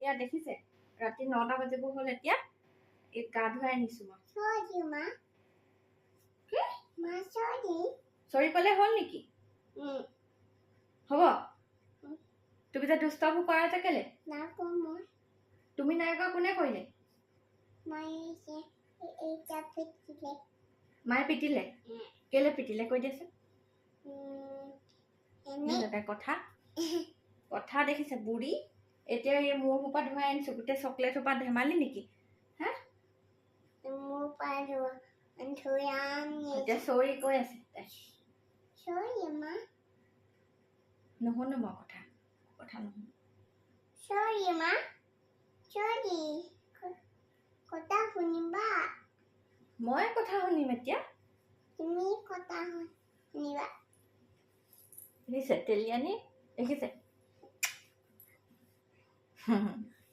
এয়া দেখিছে, ৰাতি 9টা বাজিব হ'ল এতিয়া। এই গা ধুৱাই আনিছো মই। Sorry, মা। কি? মা, sorry. চৰি ক'লে হ'ল নেকি? হ'ব? তুমি যে দুষ্টবোৰ কৰা যে কেলে? নাকো মই। তুমি নাই কৰা, কোনে কৰিলে? মায়ে যে এইটা পিটিলে। মায়ে পিটিলে? কেলে পিটিলে কৈ দিয়াচোন। এনে। তাই কথা কথা দেখিছে বুঢ়ী। এতিয়া এই মূৰ সোপা ধুৱাই আনিছো, গোটেই চকলেট সোপা, ধেমালি নেকি হা? মোৰ পৰা ধুই আনি। এতিয়া চৰি কৈ আছে তাই। Sorry, মা। নুশুনো মই কথা, কথা নুশুনো। Sorry, মা। Sorry. কথা শুনিবা? মই কথা শুনিম এতিয়া? তুমি কথা শুনিবা। দেখিছে তেলিয়ানি, দেখিছে?